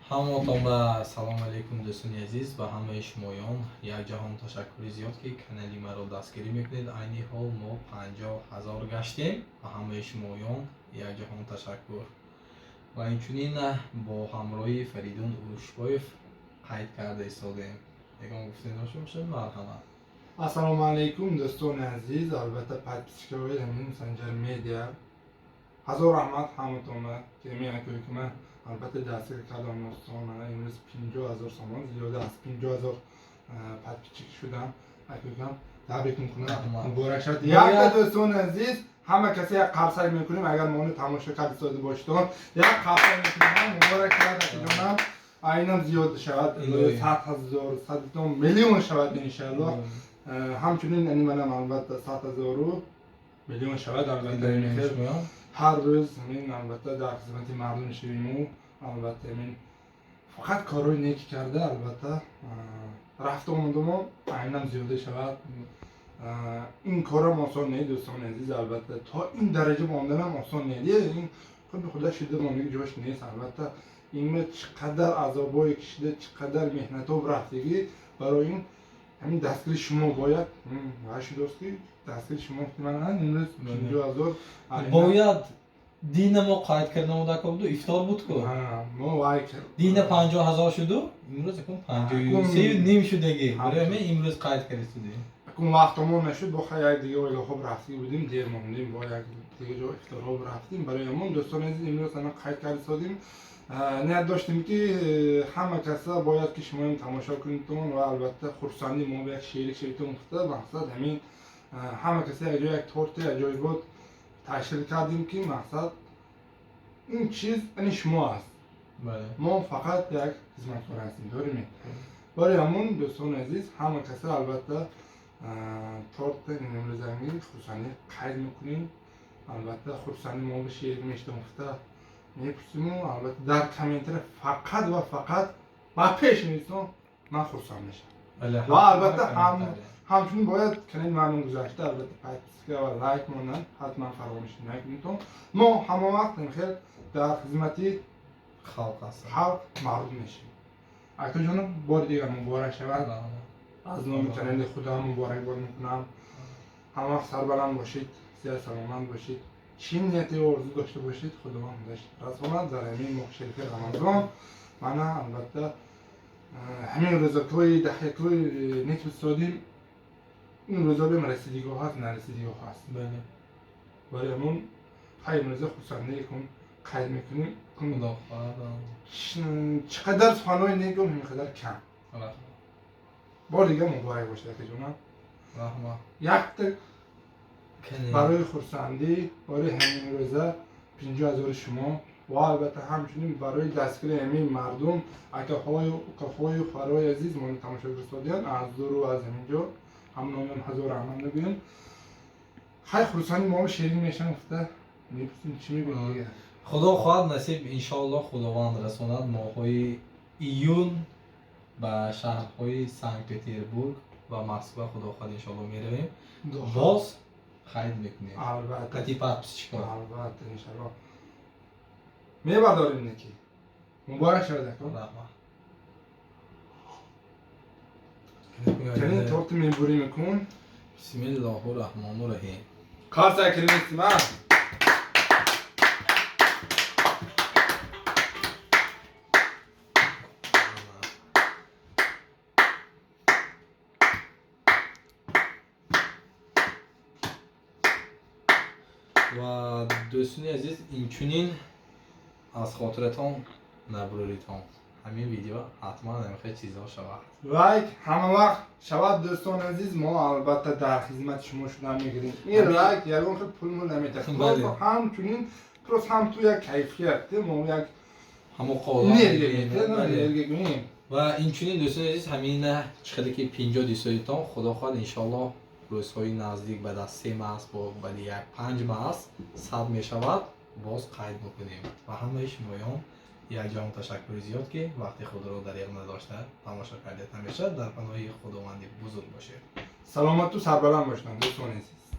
Ҳамаатон ба салом алейкум, дӯстони азиз, ба ҳамаи шумоён як ҷаҳон ташаккури зиёд, ки канали маро дастгирӣ мекунед. Айни ҳол мо 50 000 гаштем. Ба ҳамаи шумоён як ҷаҳон ташаккур. Ва инчунин бо ҳамроҳи Фаридун Урушбоев қайд карда истодем. Ягон гуфтани дошта бошед, марҳамат. Ассалому алайкум, дӯстони азиз, албатта, подписчикои ҳамин Санҷар Медиа. Ҳазор раҳмат ҳаматонба, ки ҳамин акои ки ман, албатта, дастгир кардам. Достон, мана имрӯз 50 000 сомон, зиёда аз 50 000 подписчик шудам. Акоикам, табрик мекунам, муборак шавад. Якта, дӯстони азиз, ҳама касе як қарсак мекунем, агар мони тамошо карда истода бошедон, як қарсак мекунем. Муборак шавад, акиҷонам, айнам зиёд шавад, 100 000, садтон миллион шавад, иншааллоҳ. Ҳамчунин ани манам, албатта, 100 000-у миллион шавад, албатта. Ҳар рӯз мин, албатта, дар хизмати мардум шавиму, албатта, мин фақат корҳои неки карда, албатта, рафта омадамо айнам зиёда шавад. Ин корам осон не, дӯстони азиз, албатта, то ин дараҷа монданам осон не. Ин худи худа шида мондагӣ ҷош нест, албатта. Инма чӣ қадар азобое кишида, чӣ қадар меҳнатҳо рафтагӣ барои ин ҳамин дастгири шумо бояд шудост, ки дастгири шумо ман имрӯз 50 000. Бояд дина мо қайд карда намудако буду, ифтор буд ку. Мо вай дина 50 000 шуду, имрӯз акун 53,5 шудагӣ. Барои ҳамин имрӯз қайд кардистудем. Акун вақтомон нашуд, бо як дига оилаҳо рафтагӣ будем, дер мондем, бо як дига ҷо ифторҳо рафтем. Барои ҳамон, дӯстони азиз, имрӯз ана қайд кардистодем. Ният доштем, ки ҳама каса бояд, ки шумоям тамошо кунедтон ва, албатта, хурсандӣ мо як шерик шавитон гуфта, мақсад ҳамин ҳама каса як ҷо як торти аҷоибот ташкил кардем, ки мақсад ин чиз ани шумо аст, мо фақат як хизматкор ҳастем, дорем. Барои ҳамон, дӯстони азиз, ҳама каса, албатта, торта имрӯзанги хурсандӣ қайд мекунем. Албатта, хурсандӣ мо ба шерик мешитон гуфта мепурсиму, албатта, дар комментария фақат ва фақат ба пеш нависон, ман хурсанд мешавам. Ва, албатта, ҳамчунин бояд канали мардум гузашта, албатта, подписка ва лайк мондан ҳатман фаромӯш накунедтон. Мо ҳама вақт хел дар хизмати халқ ҳастем, халқ, мардум мешавем. Акаҷонам, бори дигар муборак шавад. Аз номи канали худам муборакбод мекунам. Ҳама вақт сарбаланд бошед, сиҳат саломат бошед, чӣ нияте орзу дошта бошед, Худованд расонад. Дар ҳамин моҳи шарифи Рамазон мана, албатта, ҳамин рӯзакҳои даҳякҳои нек бисодим. Ин рӯза бем расидигоҳ ҳаст, нарасидигоҳ ҳаст. Барои ҳамон хай имрӯза хурсандӣ кун қайд мекунем. Чӣ қадар суханҳои нек гӯм, ҳамин қадар кам. Бори дигар муборак бошад, акаҷонам. Якта барои хурсандӣ, барои ҳамин рӯза 50 000-и шумо ва, албатта, ҳамчунин барои дастгири ҳамин мардум, акаҳою укаҳою хоҳарои азиз моро тамошо кардистодаанд аз дуру аз ҳамин ҷо, ҳамономиам ҳазор раҳмат мегӯем. Хай, хурсандӣ мо шерик мешавам гуфта мепурсем, чӣ мегӯед дигар? Худо хоҳад, насиб, иншоаллоҳ, Худованд расонад, моҳҳои июн ба шаҳрҳои Санкт Петербург ва Москва, Худо хоҳад, иншоаллоҳ, меравем, боз қайд мекунем. Албатта. Қати подписчикҳо. Албатта, иншаллоҳ, мебардорем. Неки муборак шавад, ако. Раҳмат. Канин торти мебурим кун. Бисмиллоҳу раҳмону раҳим. Қарсак кирмисима. Ва, дӯстони азиз, инчунин аз хотиратон набуроритон, ҳамин видео ҳатман ҳамихел чизҳо шавад. Лайк ҳама вақт шавад. Дӯстони азиз, мо, албатта, дар хизмати шумо шуда мегирем. Ин лайк ягон хел пулмо наметад, ҳамчунин просто ҳам ту як кайфият, мо як ҳамо энергия гӯем. Ва инчунин, дӯстони азиз, ҳамина чӣ хеле ки 50 дисоитон, Худо хоҳад, иншоаллоҳ, рӯзҳои наздик, баъд аз 3 маҳ, бо баъди як 5 маҳ 100 мешавад, боз қайд мекунем. Ва ҳамаи шумоён якҷаҳон ташаккури зиёд, ки вақти худро дариғ надошта тамошо кардед. Ҳамеша дар паноҳи Худованди бузург бошед. Саломату сарбаланд бошед, дӯстони азиз.